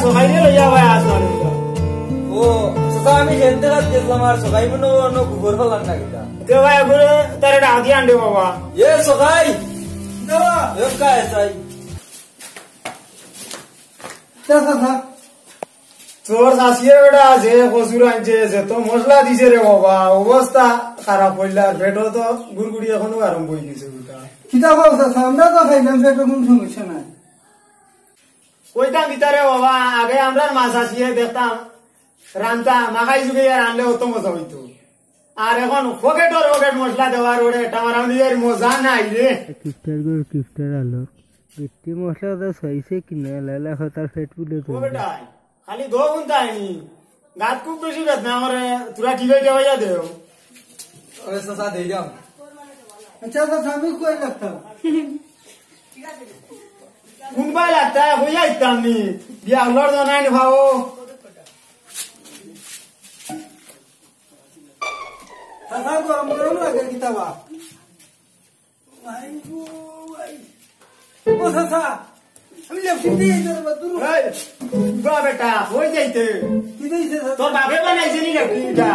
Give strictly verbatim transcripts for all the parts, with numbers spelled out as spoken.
সকাইরে লইয়া ভাই আস না রে। ও, চাচা, আমি হেলতে রাত গেছিলাম আর সকাই মনে হয় অন্য গোবর ফালার না কিতা। তে ভাই, এগুলো তারে ডাক দিয়ে আনবে বাবা। এ সকাই! এ কায় চাই? চাচা, চাচা। তোর শাশিয়ে বেটা যে কচুর আনছে, যে তো মশলা দিছে রে বাবা, অবস্থা খারাপ হইল। আর পেটও তো গুড়গুড়ি এখনো আরম্ভ হয়ে গেছে বেটা। কিতা কও চাচা, আমরা তো খাইলাম, পেটে কোনো সমস্যা নাই। কইতাম কিতা রে বাবা, আগে আমরার মা শাশিয়ে দেখতাম রান্তা মাখাই যুগে আর আনলে অত মজা হইতো। আর এখন পকেটর পকেট মশলা দেওয়ার ওরে টামারাউনি এর মজা নাই রে। কিফটার গো, কিফটার আলো। গিফটি মশলা তো সইছে কিনা, লালা হতার পেট ফুলে ও তো। বেটা, খালি দো গুণ তাইনি। গাত খুব বেশি বেদনা করে, তোরা টিভি টেবাইয়া দেও। ওরে চাচা, দেই যাও। আচ্ছা, চাচা, আমি কই লাগতাম? কোনবায় লাগতা, কইয়া আইতাম নি। বিয়া হলর জানাই নি ভাও। চাচা, গরম গরম লাগে কিতাবা। ভাই গো, ভাই। ও চাচা, আমি লেফটিন দিয়ে এই ধরো, দূর। এই, বা বেটা, হয়ে যাইতে। কি দিয়েছে চাচা? তোর বাপে বানাইছে নি লেফটিনটা?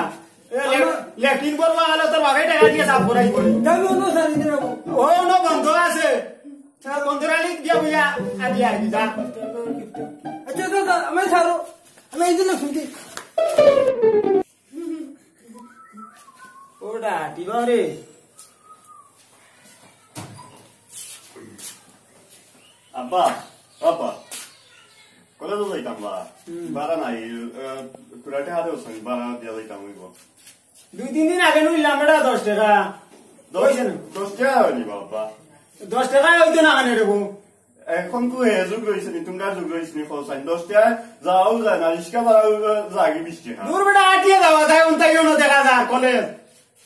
এ, লেফ-, আমার লেফটিন করবো, আলো তোর বাপে টাকা দিয়ে সাফ করাই করি। যাবি অন্য সারি দিয়ে যাবো। ও, অন্য বন্ধ আছে। বন্ধুর আলি দিয়া বুঝা, আদি আর কি, যা। আচ্ছা, চাচা, আমি ছাড়ো। আমি এই জন্য শুনছি। ওটা, কি বাবা রে? আব্বা, আব্বা, কলেজে যাইতাম বা? হুম। ভাড়া নাই, আহ, তোরা টেকা দেও, ভাড়া দিয়া যাইতাম অইবো। দুই তিন দিন আগে নিলাম বেটা দশ টাকা। দশ, হইছে না? দশ টাকা হয়নি বাবা। দশ টাকা হইতো না কেন রে বউ? এখন তো হে যুগ রয়েছে নি, তোমরা যুগ রয়েছে নি, খরচ আইন। দশ টাকা যাওয়াও যায় না, রিক্সা ভাড়া লাগে বিশ টাকা। দূর বেটা, আটিয়া যাওয়া যায়, উনতাইও না দেখা যায় কলেজ।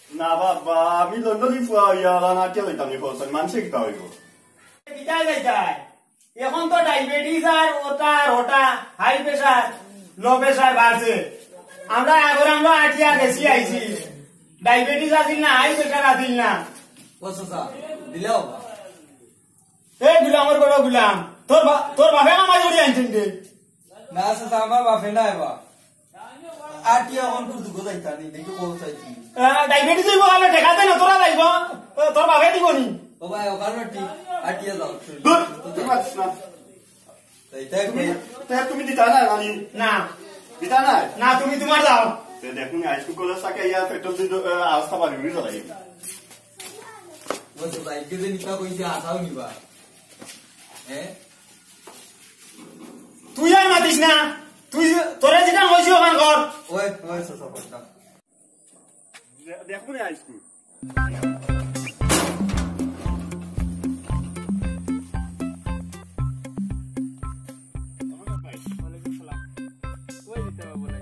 না বাবা, আমি লন্ডনি ফুয়া হইয়া আর আটিয়া যাইতাম নি খরচ আইন, মানুষে কিতা হইব? কিতায় যাইতায়? এখন তো ডায়াবেটিস আর ওটা আর ওটা, হাই প্রেশার, লো প্রেশার বাড়ছে। আমরা আগরে আমরা আটিয়া গেছি আইছি, ডায়াবেটিস আছিল না, হাই প্রেশার আছিল না। ও চাচা, দিলাও। এই গুলামর বড় গুলাম, তোর বা-, তোর বাপে কামাই করি আনছেন রে। না চাচা, আমার বাপে নাই বা। আটিয়া এখন তুই দুগো যাইতা নি, দেখি কত চাইছি। আহ, ডায়াবেটিস হইব, আমি ঠেকাতে না, তোরা যাইব, আহ, তোর বাপে দিব নি। ও ভাই, ওখানে ঠিক, আটিয়া যাও। দূর, তুই মাতিস না। তাই, তাই তুমি, কই? তাই তুমি দিতা না, আমি না। দিতা না? না, তুমি তোমার যাও। তে দেখুন, হাই স্কুল কলেজ থাকে, ইয়া, পেট্রোল দিয়ে, আহ, আস্থা পারি, উড়ি জ্বালাই। বলছো, ভাই, কে যে নিতা কইছে, আসাও নিবা। হ্যাঁ? তুই আর মাতিস না। তুই, তোরে যেটা কইছি, ওখান কর। ওই, ওই, সব, সব, সব। দে-, দেখো রে আইসক্রিম। ওয়ালাইকুম সালাম। ওই দিতে হবে বলে।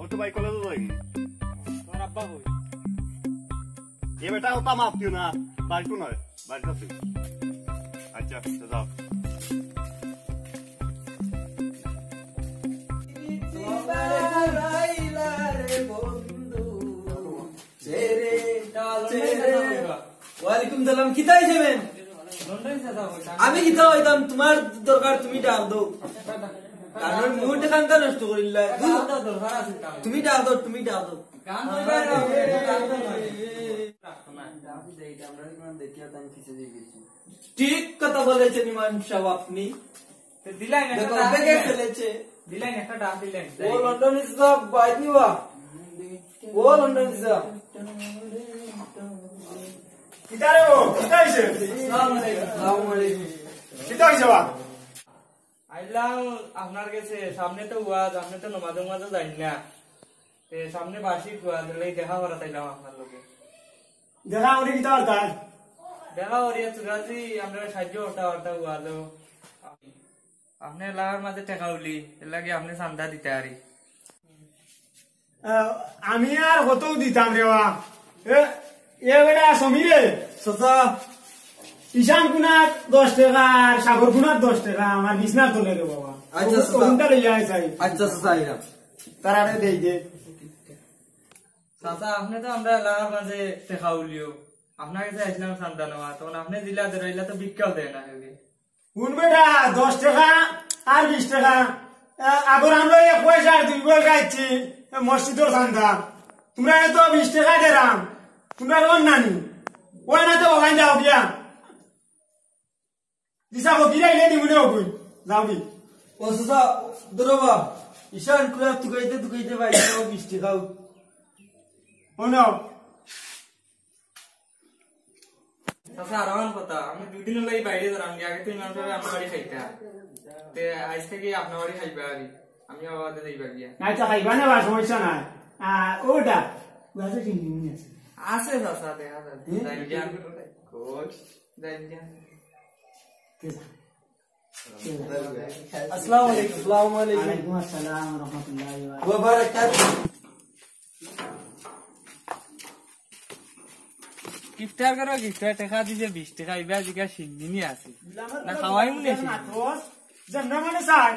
ও তো ভাই কলেজে যাইনি। তোমার আব্বা কই? এ বেটা, ওটা মাফ দিও না। বাড়িতে নয়, বাড়িতে আছে। আচ্ছা, আচ্ছা, যাও। ওয়ালাইকুম সালাম, কিতা হইছে? আমি কিতা হইতাম, তোমার দরকার তুমি ডাক দেও। কারণ মুড খানটা নষ্ট করিলা। তুমি ডাক দেও, তুমি ডাক দেও। ঠিক কথা বলেছেন ইমাম সাহেব আপনি। তো দিলাইন একটা দেখো, ডাক দেখে দিলাইন। ফেলেছে। দিলাইন একটা ডাক দিলাইন। ও লন্ডন ইসলাম বাইদি বা। ও লন্ডন ইসলাম। কিতা রে ও? কিতা হইছে? আসসালামু আলাইকুম। আসসালামু আলাইকুম। কিতা হইছে বা? আইলাম আপনার গেছে, সামনে তো ওয়াজ, আপনি তো নমাজে নমাজে যাইন না। তে সামনে বার্ষিক ওয়াজ, এই দেখা করা চাইলাম আপনার লগে। দেখা করি কিতা করতাম? দেখা করিয়া তুরাজি আমরা সাহায্য করতা পারতা ওয়াজও। আপনি এলাকার মাঝে টেকা উলি, এর লাগি আপনি চান্দা দিতা পারি। আহ, আমি আর কত দিতাম রে বা? এ, এ বেটা সমীরে। চাচা। ঈশান কুনাত দশ টাকা আর সাগর কুনাত দশ টাকা, আমার বিছনার তলে রে বাবা। আচ্ছা, চাচা। কোনটা লইয়া আইছাই? আচ্ছা, চাচা, আইরাম। তারারে দেই দে। চাচা, আপনি তো আমরা এলাকার মাঝে টেকা উলিও। আপনার গেছে আইছিলাম চান্দা নেওয়া, তখন আপনি দিলা ধরাইলা তো ভিক্ষাও দেয় না কেউরে। হুন বেটা, দশ টাকা আর বিশ টাকা, আগর আমরা এক পয়সা আর দুই পয়সা খাইছি, মসজিদর চান্দা। তুমরা এত বিশ টেকা দেরাম, তুমরা ওর নানি, ওই না তো ওখানে যাও গিয়া। দিশা ফকির আইলে দিমুনে ওগুন, যাও গি। ও চাচা, ধরো বা, ঈশান কুলা তুকাইতে তুকাইতে বাইরে যাও, বিশ টেকাও। ও নাও। চাচা, আর আমার কথা, আমি দুদিন হলো এই বাইরে ধরাম, আগে তো ইমাম সাহেব আপনার বাড়ি খাইতা। তে আজ থেকে আপনার বাড়ি খাইবা আর আমি আবার যাইবা গিয়া। না, আচ্ছা, খাইবা না, বা সমস্যা নাই। আহ, ওটা, ওটা আছে, চিনি মিনি আছে। আছে চাচা, দেখা যাবে। হুম? যাই গিয়া। কই? যাই গিয়া। কে যা? কে যা? আসসালামু আলাইকুম। আসসালামু আলাইকুম। ওয়ালাইকুম আসসালাম ওয়া রাহমাতুল্লাহি ওয়া বারাকাতুহু। ইফতার করো, ইফতার টেকা দিছে বিশ টেকা, ইবা জিগা সিন্দিনি আছে। না খাওয়াই মনে আছে। মাতস, যেমন মানে চাই,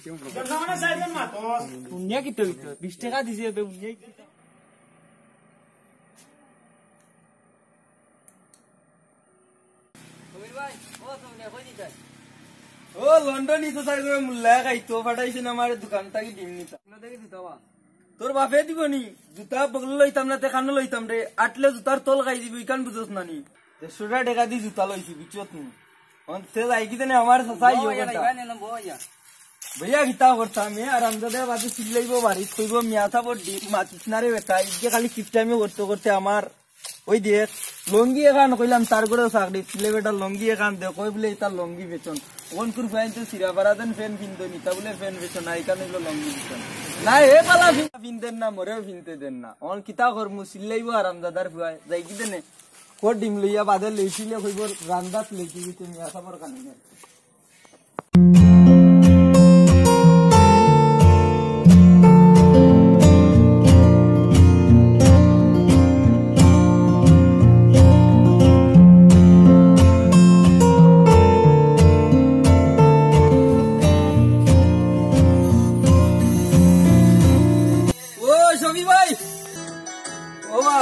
যেমন মানে চাই, যেমন মাতস। উনিয়া কি তো বিশ টেকা দিছে, বে উনিয়া কি তো। ও লন্ডনি তো চাই করে মুল্লায় খাইতো, ফাটাইছে না আমার দোকান থাকি ডিম নিতা। তোর বাপে দিব নি? জুতা বগল লইতাম না, তে কানো লইতাম রে। আটলে জুতার তল খাই দিবি, ইখান বুঝছ না নি? দেড়শো টেকা দি জুতা লইছি, বুঝছত নি? অন তে যাই কি জানে আমার চাচা ইয়ে কথা। ভাইয়া কিতা করতাম, এ আর আমজাদে বাদে চিল্লাইবো বাড়িত, কইবো, "মিয়া সাবর ডি-, মাতিস না রে বেটা, ইগে খালি কিপটামি করতে করতে আমার ওই দেখ, লঙ্গি এখান কইলাম তার ঘরেও চাকরি, ছিলে বেটা লঙ্গি এখান দে, কই বলে ইতা লঙ্গি বেচন।" অখন কুর ফাইন তো সিরা পারা দেন ফ্যান ফিনতো নি, তা বলে ফ্যান বেচন, না, ইখান অইলো লঙ্গি বেচন। না, এ পালা ফিন-, ফিনতেন না, মরেও ফিনতে দেন না। অখন কিতা করমু, চিল্লাইবো হারামজাদার ফুয়ায়, যাই কি দেনে? কো ডিম লইয়া বাদে লইছিলে কইবো রান্দাত লইতে দিতে মিয়া সাবর কানে। ও শফি ভাই, ও বা,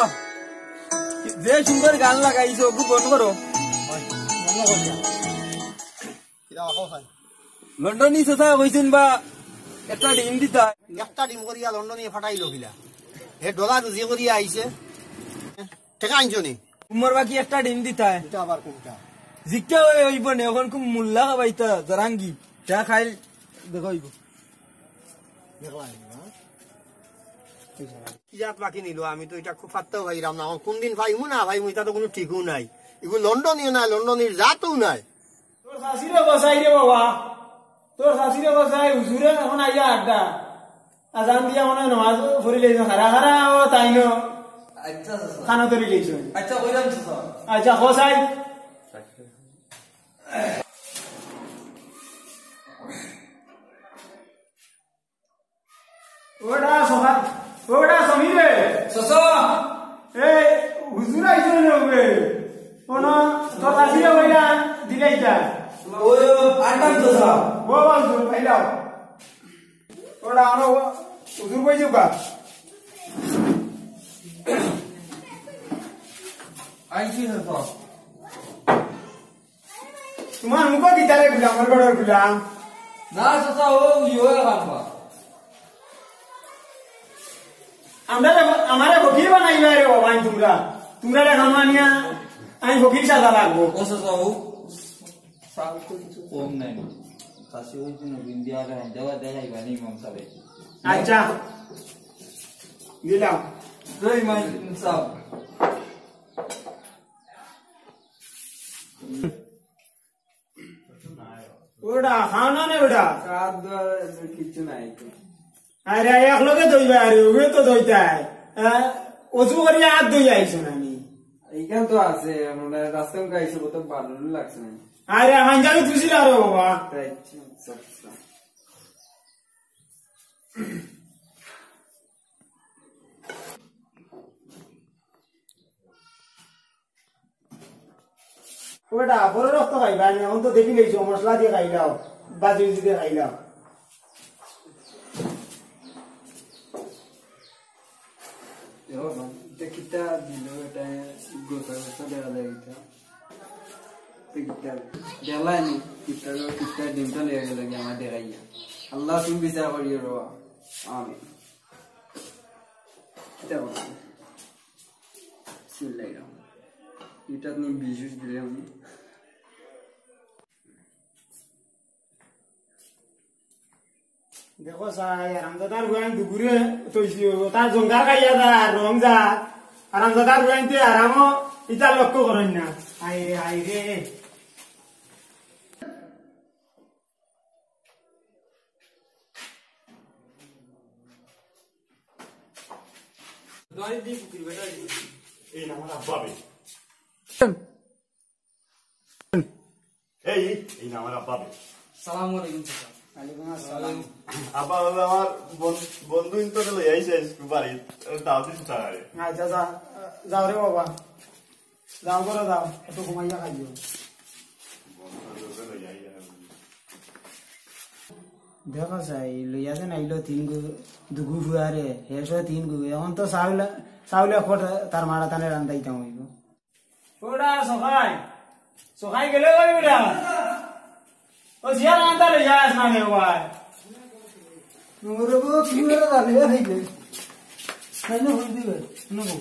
যে সুন্দর গান লাগাইছো, ওগু বন্ধ করো। কিতা কও ভাই? লন্ডনি চাচা কইছইন বা একটা ডিম দিতা। একটা ডিম করিয়া লন্ডনি ফাটাইলো কিলা? হে ডলার রুজি করিয়া আইছে। টেকা আনছো নি? উমর বাকি একটা ডিম দিতা। এটা আবার কোনটা? জিকা ওই অইবো নে, অখন খুব মুল্লা খাবাইতা, জরাঙ্গি। চা খাইল দেখো অইবো। দেখলাম না। কি জাত বাকি নিল? আমি তো এটা খুব পাত্তাও পাইরাম না। অখন কোন দিন পাইমু না পাইমু, এটা তো কোনো ঠিকও নাই। এগু লন্ডনিও নাই, লন্ডনির জাতও নাই। তোর চাচিরে বাঁচাই রে বাবা, তোর চাচিরে বাঁচাই। হুজুরে অখন আইয়া আড্ডা আজান দিয়া মনে হয় নামাজ পড়িলে খারা খারা ও তাই ন। আচ্ছা, আচ্ছা, আচ্ছা। খানা তৈরি গেছে। আচ্ছা, কইলাম তো, স্যার। আচ্ছা, হোসাই। ওটা সোহা-, ওটা সমীর রে। চাচা। এই, হুজুর আইছে না বে? কোন তোর কাছে ওইটা দিলে এটা? ওই, আনতাম চাচা। ও বাবা, হুজুর, খাইলাও। ওটা আমরা ও-, হুজুর কই যাবা? আইছি চাচা। তোমার মুখো কিতারে গুলাম, আমার ঘরর গুলাম। না, চাচা, ও ইয়ে খানবা। আমরা, আমারে ফকির বানাইবা রে বাবা, তোমরা। তোমরা রে খামানিয়া, আমি ফকির সাজা লাগবো। ও চাচা, ও সাল তো কিছু কম নাই। চাচি ওই জন্য দিন দিয়া আগে হাইদাবা দেখাইবা নি ইমাম সাহেব। আচ্ছা, দিলাম। জয় ইমাম সাহেব। ওটা খাও না রে বেটা। হাত ধোয়ার কিচ্ছু নাই তো। আরে, এক লগে ধইবা, আরে, ওগুলো তো ধইতাই। হ্যাঁ? অজু করি হাত ধুই আইছো না নি? এইখান তো আছে, মানে, রাস্তা মুখে আইছে, কত ভালো লাগছে না। আরে, আমার জানি তুই ছিল আরো বাবা। তাই, আচ্ছা, আচ্ছা। ওটা বড় রক্ত খাইবা না, অন্ত দেখি লইছো, মশলা দিয়ে খাইলাও, বাজি উজি দিয়ে খাইলাও। এ বাবা, এটা কিতা দিল, এটা গোসা গোসা দেখা যায় এটা। তো কিতা, দেখলাই নি, কিতা, কিতা ডিমটা লেগে গেল কি আমার দেখাইয়া। আল্লাহ, তুমি বিচার করিও রে বাবা। আমিন। কিতা বলবো? বিসমিল্লাহির রহমানির রহিম। ইটাত নি বিষ উষ দিলে আমি। দেখো চাই, আরামজাদার বুয়াইন দুগুরে তৈছি অইবো। তার জঙ্গার খাইয়া যা, আর রং যা। আরামজাদার বুয়াইনতে আরামও ইতা লক্ষ্য করইন না। হায় রে, হায় রে। এই না আমার আব্বা বে। এই, এই না আমার আব্বা বে। সালামু আলাইকুম চাচা। ওয়ালাইকুম আসসালাম। আব্বা, ওই আমার বন-, বন্ধু ইন্তরে লই আইছে আজকে বাড়ি। ওই দাও দিন তারে। আচ্ছা, যা, যাও রে বাবা। যাও ঘরো যাও, একটু ঘুমাইয়া খাইও। দেখো চাই, লইয়া যেন আইলো তিন গু, দুগু ফুয়ারে, হেসো তিন গু। এখন তো চাউল, চাউল এক কট তার মারা তানে রান্দাইতাম অইবো। ওটা সকাই, সকাই গেলে ওই বেটা। ও জিয়া রান্দা লইয়া আস না রে ভাই। ওরে বাবা, তুমি ওরা জানে, এই যে। তাই না, হই দিবে। নেবো।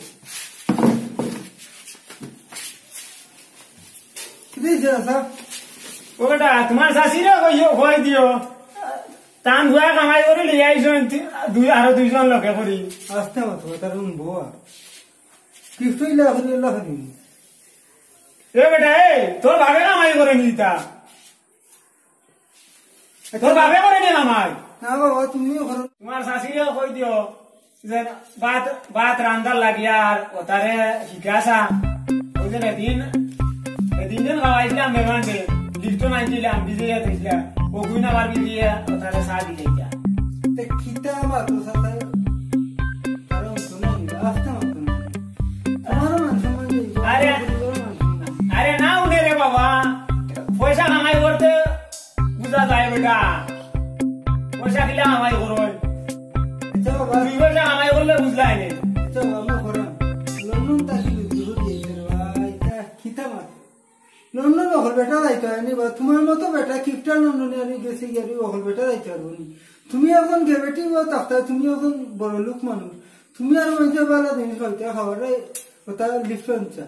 কি দিছে, স্যার? ও বেটা, তোমার শাশিরে কইও, কই দিও। তান বুয়া কামাই করি লইয়া আইছইন, তি-, দুই, আরো দুইজন লগে করি। আস্তে মাতো, তার রুম বউয়া। কিস্তুই লাখ, লাখ দিন। এ বেটা, এ, তোর বাপে কামাই করে নি ইতা? তোর বাপে করে নি কামাই? না বাবা, তুমিও করো। তোমার শাশিরেও কই দিও যে ভাত, ভাত রান্দার লাগিয়া আর ওতারে শিখাসা। ওই যে এদিন, এদিন যেন খাওয়াইছিলাম মেহমানরে, লিফটন আনছিলাম, বিজে গেছিলাম। ও গুইন আমার বিজে, ওতারে চা দিতে যা। তে খিতা আমার তো সাথে, কারণ তুমি আস্তে মাতো না। তোমারও মান সম্মান নেই, আরে, তোমারও মান সম্মান নেই। আরে না উনে রে বাবা, পয়সা কামাই করতে বুঝা যায় বেটা। পয়সা কিলা কামাই করো? আচ্ছা বাবা। দুই পয়সা কামাই করলে বুঝলাই নে। আচ্ছা বাবা, করো। লন্ডন তাসি লুটি হয়ে গেছে রে ভাই, তা খিতা মাত। লন্ডন অকল বেটা যাইতে হয়নি বা তোমার মতো বেটা কিপটা লন্ডনে আমি গেছি গিয়ে অকল বেটা যাইতে পারবো নি। তুমি এখন গেবেটি বা তাকতা, তুমি এখন বড় লোক মানুষ। তুমি আর ওই যে বালা জিনিস হইতে খাওয়ারে ওটা লিফট আনছা।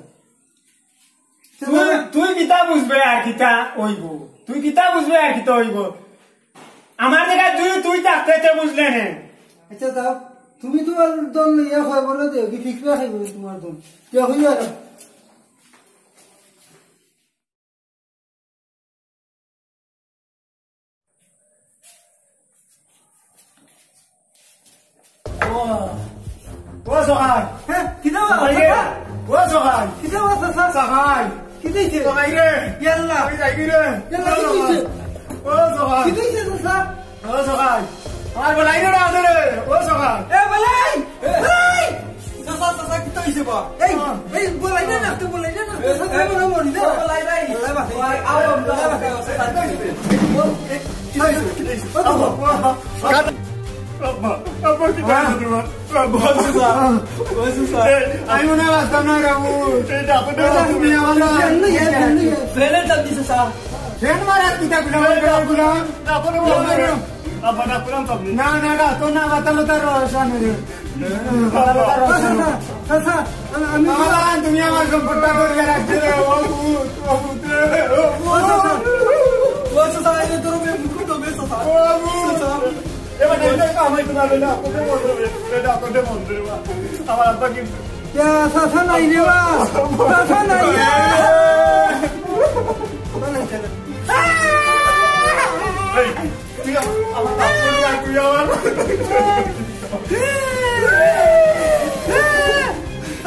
তুই, তুই কিতা বুঝবে আর কিতা অইবো? তুই কিতা বুঝবে আর কিতা অইবো? আমার জায়গায় তুই, তুই থাকতে তে বুঝলে নে। আচ্ছা, যাও, তুমি তোমার দল লইয়া হয় বলো দে, কি ফিকরা খাইবো তোমার দল? যাও, হইয়া যাও। ও, ও সকাই। হ্যাঁ, কিতা বা? সকাই রে। ও সকাই। কিতা বা, চাচা? সকাই। কিতা হইছে? সকাই রে। ইয়াল্লা। আমি যাই কি রে? ইয়াল্লা, কিতা হইছে? ও সকাই। কিতা হইছে, চাচা? ও সকাই। আমার বলাই রে, রাখো রে। ও সকাই। এ, বলাই! এ। বলাই! চাচা, চাচা, কিতা হইছে বা? এই, হ্যাঁ। এই, বলাই না, না, তুই বলাই না, না, এ, চাচা, এ, বলাই, বলাই না। বলাই নাই। বলাই বাসে। বলাই, আও, বলাই বাসে। চাচা, কিতা হইছে? ও, এ, কিতা হইছে? কিতা হইছে? ও, বাবা। আব্বা, আব্বা, আব্বা, কিতা হইছে তোমার? আব্বা। ও চাচা, ও চাচা। এই, আমি মনে হয় বাঁচতাম না, রামু। এই, ডাকো, ডাকো, তুমি আমার না। ফ্যান লইয়া, ফ্যান লইয়া। ফ্যানের চাপ দিছে, স্যার। ফ্যান মারা কিতা গুলাম, গুলাম। ডাকো, ডাকো, ডাকো। আব্বা, ডাকো, ডাকো। না, না, না, তো না, বাতালো তার রহস্য নেই। চাচা, চাচা, আমি বাবা, তুমি আমার সম্পদটা ধরে রাখতে রে, ও ভূত, ও ভূত রে, ও ভূত। ও চাচা, ও চাচা, এই যে তোর মেয়ে মুখ তো বেশ চাচা। ও ভূত। চাচা। এবার এটা তো আমার তোমার বেটা, আপনি বলবে, বেটা, আপনি বলবে, আমার আব্বা কিন্তু ইয়া, চাচা নাই রে বা, চাচা নাই রে। এই, তুই আমার বাপ বলবি আর তুই আমার।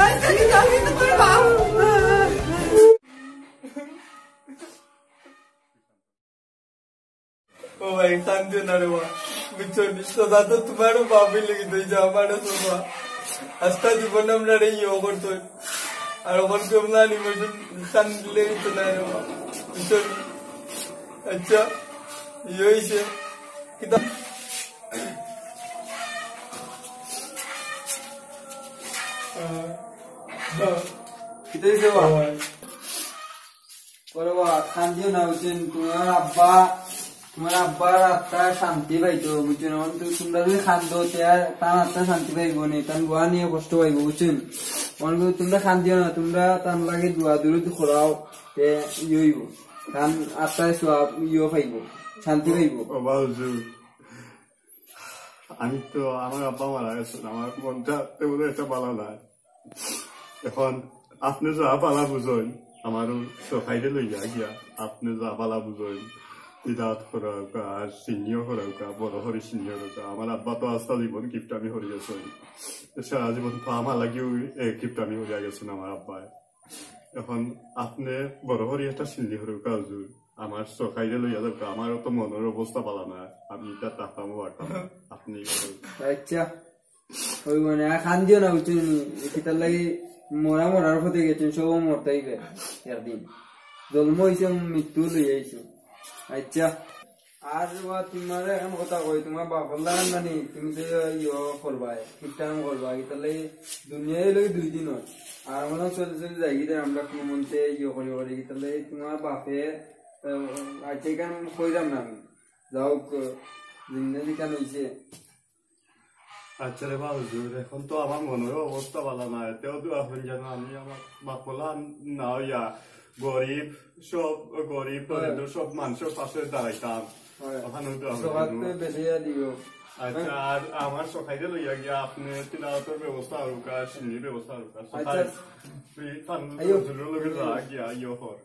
আচ্ছা, কিন্তু আমি তো তোর বাপ। ও ভাই, কান্দিও না রে বা। বুঝছো নি? তো দাদা তোমারও বাপই লেগে তুই যা, আমারও তো বা। আস্তা জীবন আমরা রে ইয়ে করতো। আর ওখান কেউ না নি, বুঝছো? কান্দিলে তো না রে বা। বুঝছো নি? আচ্ছা, ইয়ে হইছে। কিতা? কিতা হইছে বা? ওরে বা, কান্দিও না, বুঝছেন? তোমার আব্বা তুমার আব্বার আত্মা শান্তি পাইতো, বুঝছো নি? অখন তো তুমরা যুদি কান্দো, তে তান আত্মা শান্তি পাইবো নি, তান গুয়া নিয়া কষ্ট পাইবো, বুঝছো নি? অখন তো তুমরা কান্দিও না, তুমরা তান লাগি দোয়া দুরুদ করাও, তে ইয়ে অইবো, তান আত্মায় সওয়াব ইয়ে পাইবো, শান্তি পাইবো। ও বাবা হুজুর, আমি তো, আমার আব্বা মারা গেছইন, আমার মনটা তেমন একটা ভালা নায়। অখন আপনে যা ভালা বুঝইন, আমার সখাইরে লইয়া গিয়া আপনে যা ভালা বুঝইন, বিদাত করাউক্কা, আর সিন্নিও করাউক্কা, বড় করি সিন্নিও করাউক্কা। আমার আব্বা তো আস্তা জীবন কিপটামি করি গেছইন, সারা জীবন তো আমার লাগিও, এ, কিপটামি করিয়া গেছইন আমার আব্বায়। অখন আপনে বড় করি একটা সিন্নি করাউক্কা হুজুর, আমার সখাইরে লইয়া যাউক্কা, আমারও তো মনর অবস্থা ভালা নায়, আমি ইতা থাকতামও পারতাম না। আপনে আচ্ছা, অইবো নে, আর কান্দিও না, বুঝছো নি? কিতার লাগি মরা মরার পথে গেছইন, সবও মরতাম অইবো একদিন। জন্ম অইছে, মৃত্যু লইয়া আইছে। আচ্ছা। আর বা তুমারে একখান কথা কই, তুমার বাপর লাখান নানি, তুমি তো ইয়ে করবায়, কিপটামি করবায়, কিতার লাগি দুনিয়ার লাগি দুই দিন অয়। আর আমরা চলি চলি যাইগি রে, আমরা কুনুমন্তে ইয়ে করি করি, কিতার লাগি তুমার বাপে, আহ, আচ্ছা, ইখান কইরাম না আমি। যাউক, জিন্দেগি কান অইছে। আচ্ছা রে বা হুজুর, অখন তো আমার মনর অবস্থা ভালা নায়, তেও দোয়া করইন যেন আমি আমার বাপর লাখান না অইয়া গরিব, সব গরিব, হ্যাঁ। দরিদ্র সব মানষর পাশে দাঁড়াইতাম। হ্যাঁ। অখানও দোয়া করইন। সবার তো বেলিয়া দিও। আচ্ছা, আর আমার সখাইরে লইয়া গিয়া আপনে তিলাওয়াতর ব্যবস্থা করউক্কা, সিন্নির ব্যবস্থা করউক্কা। আচ্ছা। সখাই, তুই তান আইও। হুজুরর লগে যা গিয়া ইয়ে কর।